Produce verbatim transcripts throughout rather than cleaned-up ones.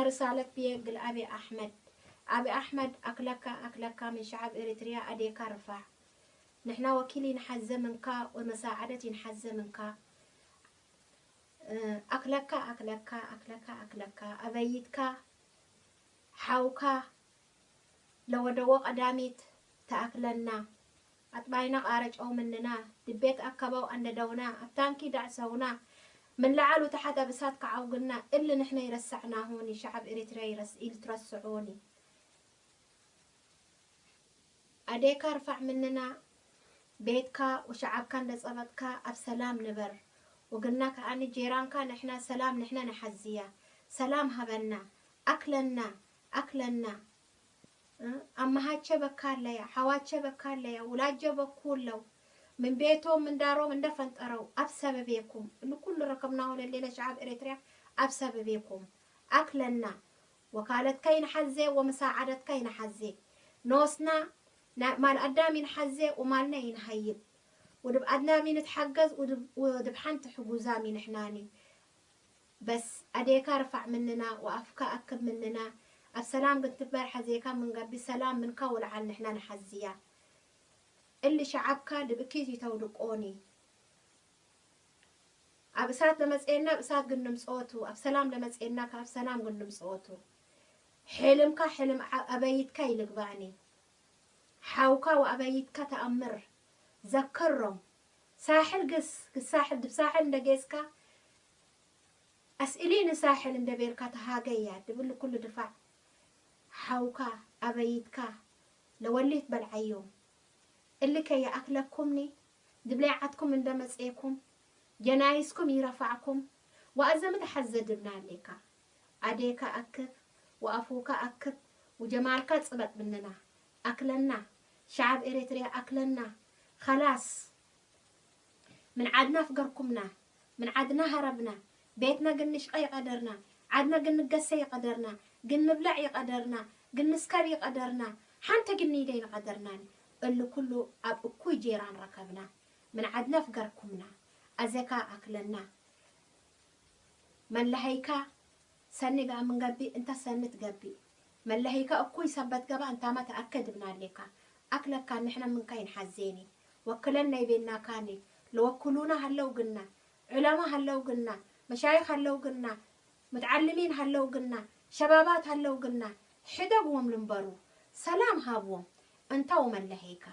ርሳለት ብዬ እግል አቢ አሕመድ። አቢ አሕመድ፣ አክለካ አክለካ ምን ሸዐብ ኤሪትርያ አዴካ ርፋዕ። ንሕና ወኪል ኢንሐዜ ምንካ ወመሳዐደት ኢንሐዜ ምንካ። እ፣ አክለካ አክለካ አክለካ አክለካ አበይትካ ሐውካ ለወደዎ ቀዳሚት ተአክለና፣ አጥባይነ ቃረጨው ምንና፣ ድቤት አከበው አነደውና፣ አብታንኪ ደዕሰውና፣ ምን ለዐል ወተሐት አብ እሳት ከዐውግና፣ እሊ ንሕነ ኢረሰዕናሁኒ፣ ሸዐብ ኤሪትርያ ኢረስ-፣ ኢልትረስዑኒ። አዴካ ርፋዕ ምንና፣ ቤትካ ወሸዐብካ እንደ ጸበጥካ አብ ሰላም ንበር። ወግና ከአኒ ጄራንካ ንሕነ ሰላም ንሕነ ነሐዝያ። ሰላም ሀበና፣ አክለና፣ አክለና። እ፣ አመሃቼ በካለያ፣ ሐዋቼ በካለያ፣ ውላጄ በኩ እለው፣ ምን ቤቶም ምን ዳሮም እንደ ፈንጠረው፣ አብ ሰበቤኩም፣ እሊ ኩሉ ረከብናሁ ለሌለ ሸዐብ ኤሪትርያ፣ አብ ሰበቤኩም፣ አክለና፣ ወካለትከ ኢንሐዜ፣ ወመሳዐደትከ ኢንሐዜ፣ ኖስና፣ ና-፣ ማል አዳም ኢንሐዜ፣ ወማልነ ኢንሀይብ፣ ወድብ አዳም ኢንትሐገዝ፣ ወድብ-፣ ወድብ ሐንቲ ሕጉዛም ኢንሕናኒ። በስ አዴካ ርፋዕ ምንና ወአፍካ አክብ ምንና። አብ ሰላም ግንትበር ሐዜካ ምን ገብእ ሰላም ምንካ ወለዐል ንሕና ነሐዝያ። እሊ ሸዐብካ ድብ እኪት ኢተውድቆኒ። አብ እሳት ለመጽኤና እብ እሳት ግንምጽኦቱ፣ አብ ሰላም ለመጽኤና ከአብ ሰላም ግንምጽኦቱ። ሕልምካ ሕልም ዐ-፣ አበይትካ ኢልግባኒ። ሐውካ ወአበይትካ ተአምር ዘክሮም። ሳሕል ግስ፣ ግስ ሳሕል፣ ድብ ሳሕል እንደ ጌስካ፣ አስእሊኒ ሳሕል እንደ ቤልካ ተሃገያ፣ ድብል ኩሉ ድፋዕ ሐውካ፣ አበይትካ፣ ለወሊት በልዐዮም። እሊ ከየአክለኩምኒ፣ ድብላይ ዐድኩም እንደ መጽኤኩም፣ ጀናይስኩም ኢረፋዕኩም፣ ወአዘምት ሐዘ ድብና ሌካ። አዴካ አክብ ወአፉካ አክብ ወጀማልካ ጽበጥ ምንና። አክለና፣ ሸዐብ ኤሪትርያ አክለና። ከላስ፣ ምን ዐድና ፍገርኩምና፣ ምን ዐድና ሀረብና፣ ቤትነ ግን ንሽቀ ይቀደርና፣ ዐድነ ግን ንገሰ ይቀደርና፣ ግን ንብለዕ ይቀደርና፣ ግን ንስከብ ይቀደርና፣ ሐንተ ግን ኒደ ይንቀደርናኒ። እሊ ኩሉ አብ እኩይ ጄራን ረከብና፣ ምን ዐድነ ፍገርኩምና፣ አዜካ አክለና። መለሀይካ ሰኒ ገአ ምን ገብእ፣ እንተ ሰኒ ትገብእ። መለሀይካ እኩይ ሰበት ገብአ፣ እንታመ ተአከ ድብና ሌካ። አክለካ ንሕነ ምንካ ኢንሐዜኒ። ወክለነ ይቤናካኒ። ለወክሉነ ሀለው ግና፣ ዑለማ ሀለው ግና፣ መሻይኽ ሀለው ግና፣ ሙትዓልሚን ሀለው ግና፣ ሸባባት ሀለው ግና፣ ሕደግዎም ልንበሩ። ሰላም ሀብዎም። እንተ ወመለሀይካ።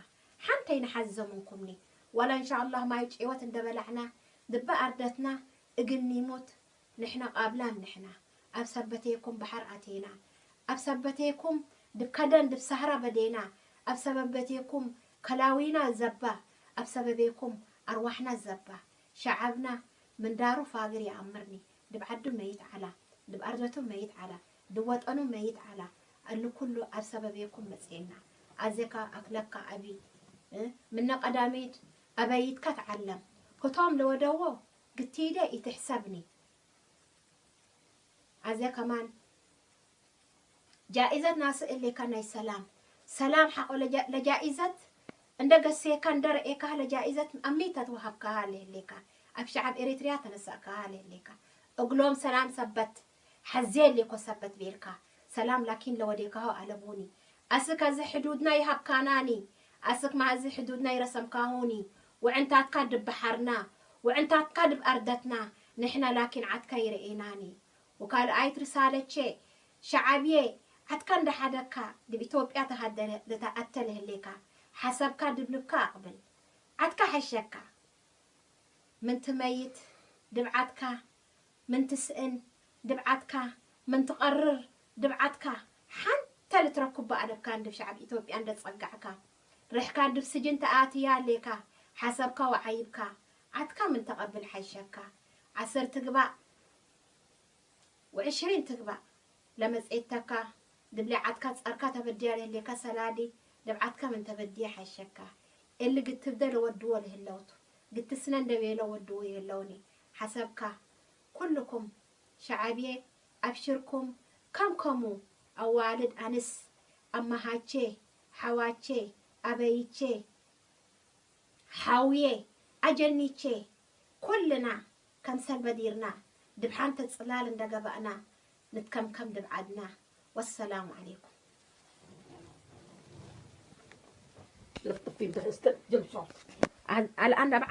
ሐንተ ኢንሐዘ ምንኩምኒ። ወለ እንሻአላህ ማይ ጭወት እንደ በላዕና፣ ድበ አርደትና እግል ኒሙት፣ ንሕነ ቃብላም ንሕነ፣ አብ ሰበቴኩም በሐር አቴና፣ አብ ሰበቴኩም ድብ ከደን ድብ ሰህረ በዴና፣ አብ ሰበበቴኩም ከላዊና ዘባ፣ አብ ሰበቤኩም አርዋሕና ዘባ። ሸዐብና ምን ዳሩ ፋግር ይአምርኒ፣ ድብ ዐዱ መይት ዐላ፣ ድብ አርደቱ መይት ዐላ፣ ድብ ወጠኑ መይት ዐላ። እሊ ኩሉ አብ ሰበቤኩም መጽኤና። አዜካ አክለካ አቢ፣ እ፣ ምነ ቀዳሚት አበይትካ ተዐለም። ህቶም ለወደዎ ግቲደ ኢትሕሰብኒ። አዜ ከማን ጃኢዘት ናስእ እሌካ ናይ ሰላም። ሰላም ሐቆ ለጃ-፣ ለጃኢዘት እንደ ገሴካ እንደ ረኤካህ ለጃኢዘት አሚተት ወሀብካሃ ለህሌካ። አብ ሸዐብ ኤሪትርያ ተነሰእካሃ ለህሌካ። እግሎም ሰላም ሰበት ሐዜ እሌኮ ሰበት ቤልካ። ሰላም ላኪን ለወዴካሆ አለቡኒ። አስክ አዜ ሕዱድና ይሀብካናኒ። አስክ ማእዚ ሕዱድና ይረሰምካሁኒ። ወዕንታትካ ድብ በሐርና። ወዕንታትካ ድብ አርደትና። ንሕነ ላኪን ዐድካ ይረኤናኒ። ወካልኣይት ርሳለቼ፣ ሸዐብዬ፣ ዐድካ እንደ ሐደግካ፣ ዲብ ኢትዮጵያ ተሀደነ ለተአተ ለህሌካ፣ ሐሰብካ ዲብ ልብካ አቅብል። ዐድካ ሐሸካ። ምን ትመይት ዲብ ዐድካ፣ ምን ትስእን ዲብ ዐድካ፣ ምን ትቀርር ዲብ ዐድካ፣ ሐንተ ልትረኩብ በአለብካን ዲብ ሸዐብ ኢትዮጵያ እንደ ጸጋዕካ። ርሕካ ዲብ ስጅን ተአትያ ሌካ፣ ሐሰብካ ወዐይብካ፣ ዐድካ ምን ተቀብል ሐሸካ። ዐስር ትግባእ፣ ወዕሽሪን ትግባእ ለመጽኤተካ፣ ዲብሊ ዐድካ ጸርካ ተበድያ ለህሌካ ሰላዲ፣ ዲብ ዐድካ ምን ተበድየ ሐሸካ። እሊ ግትብደ ለወድዎ ለህለውቱ፣ ግትስነ እንደ ቤለው ወድዎ ይህለውኒ። ሐሰብካ፣ ኩልኩም ሸዐብዬ፣ አብሽርኩም፣ ከምከሙ አዋልድ አንስ፣ አመሃቼ፣ ሐዋቼ፣ አበይቼ፣ ሐውዬ፣ አጀኒቼ፣ ኩልና ከምሰል በዲርና፣ ዲብ ሐንተ ጽላል እንደ ገብአና፣ ንትከምከም ዲብ ዐድና። ወሰላሙ ዐለይኩም። ለፍጥፊ እንተ እስተ ጀምሶ። አል-፣ አልአን ረብዓ